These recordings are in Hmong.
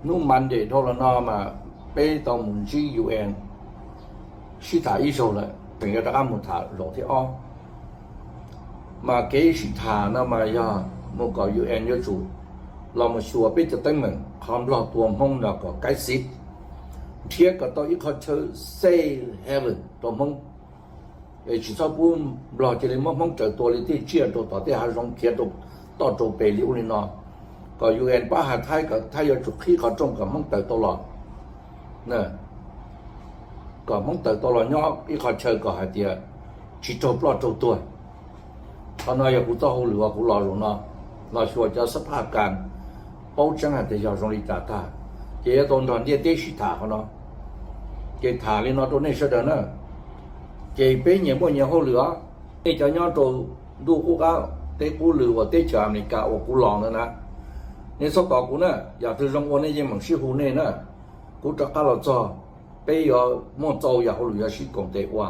Hnub Monday dhau los no mas peb tau mus ntsib U N sib tham ib zaug lawm, tseem yuav rov qab mus tham zaum thib ob. Mas kev sib tham no mas yog mus kom U N yuav tsum los mus xyuas peb cov teeb meem qhov Nplog tua Hmoob no kom kaib xiv, nrhiav kom tau ib qho chaw safe haven rau Hmoob. Tsis txhob pub Nplog cia li muab Hmoob raws tua li tej tsiaj rau tom tej hav zoov khiav rau toj rau pes li ub li no. Kom U N pab hais Thaib kom Thaib yuav tsum qhib qhov rooj kom Hmoob tawm tau los, kom Hmoob tawm tau los nyob ib qho chaw kom hais tias tsis raug ploj raug tuag. Qhov no yog kuv txoj hauj lwm uas kuv los zaum no, los xyuas cov xab phaj kas paub tseeb hais tias yog zoo li cas tag, ces yuav tau nrog ntiaj teb sib tham qhov no. Ces tham li no rau nej sawv daws na. Ces peb nyias muaj nyias hauj lwm os. Nej cov nyob rau ntuj qub qab teb qub lw uas teb chaws Amelikas uas kuv los ntawd na, nej txhob tos kuv na. Yam twg zoo ua nej yeej meem sib hu nej na. Kuv rov qab los txog, peb yuav muaj txaus yam hauj lwm yuav sib koom tes ua.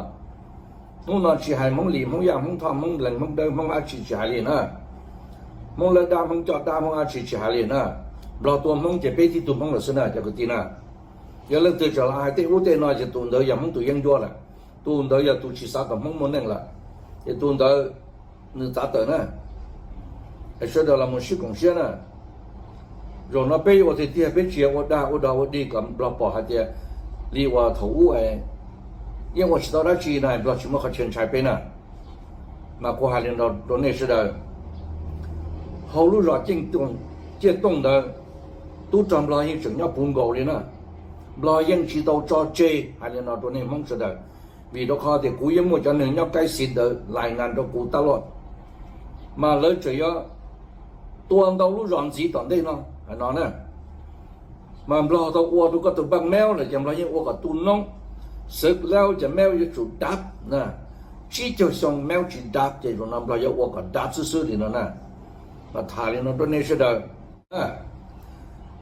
Hnub no tsis hais Hmoob Lis, Hmoob Yaj, Hmoob Thoj, Hmoob Nplees, Hmoob Dawb, Hmoob dab tsi tsis hais li na. Hmoob lawb dab, Hmoob coj dab, Hmoob dab tsi tsis hais li na. Nplog tua Hmoob ces peb tib tug Hmoob lawm xwb na cov kwv tij na. Yog leej twg tseem los hais tej ub tej no ces tus ntawd yog Hmoob tus yeeb ncuab lawm. Tus ntawd yog tus tsis xav kom Hmoob muaj neej lawm, ces tus ntawd nws txav tawm na. Sawv daws los mus sib koom siab na. Zaum no peb yuav ua tiag tiag, peb tsis yog ua dag ua dog ua dig kom Nplog pom hais tias li uas thaum ub yeej ua tsis tau dab tsi na, Nplog tsis muaj qhov chaw ntshai peb na. Mas kuv hais li no rau nej sawv daws, hauv lub zos Ciaj Tooj ntawd, tub rog Nplog yeej tseem nyob puv nkaus li na. Nplog yeej tsis tau tso tseg, hais li no rau nej Hmoob sawv daws. Vim rau qhov tias kuv yeej muaj cov neeg nyob kaib xiv ntawd lais nas rau kuv tab luaj, mas lawv tseem yuav tua ntau lub zos ntxiv tom ntej no hais no na. Mas Nplog tau ua rau koj tus npaj meb lawm ces Nplog yeej ua kom tu noob, xwv laub ces meb yuav tsum dab na. Tsib caug xyoo meb tsis dab ces zaum no Nplog yuav ua kom dab xwb xwb li no na. Mas tham li no rau nej sawv daws,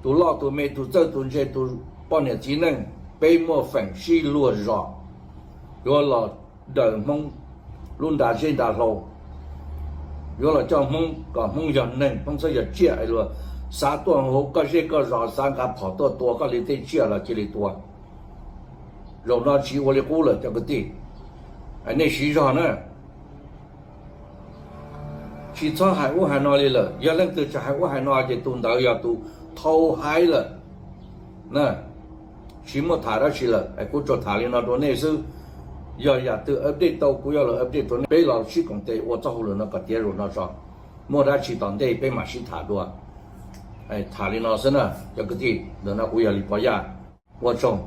tus loj tus me, tus txawj tus ntse, tus poj niam txiv neej, peb muaj feem sib luag zos, yuav los daws Hmoob lub nra zej nra hlau, yuav los coj Hmoob kom Hmoob yog neeg, Hmoob txhob yog tsiaj es luag xav tuaj hauv koj zej koj zos, xav nqa phom tuaj tua koj li tej tsiaj los cia li tua. Zaum no tsis ua li qub lawm cov kwv tij, nej siv zog na. Tsis txhob hais ub hais no li lawm. Yog leej twg tseem hais ub hais no ces tus ntawd yog tus thau hais lawm na. Tsis muaj tham dab tsi lawm, kuv tsuas tham li no rau nej xwb. Yog yam twg update tau kuv yuav los update rau nej, peb los sib koom tes ua txoj hauj lwm no kom tiav zaum no tso. Muaj dab tsi tom ntej peb mam sib tham dua. Tham li no xwb na cov kwv tij, ntawm no kuv yog Lis Pov Yaj. Ua tsaug.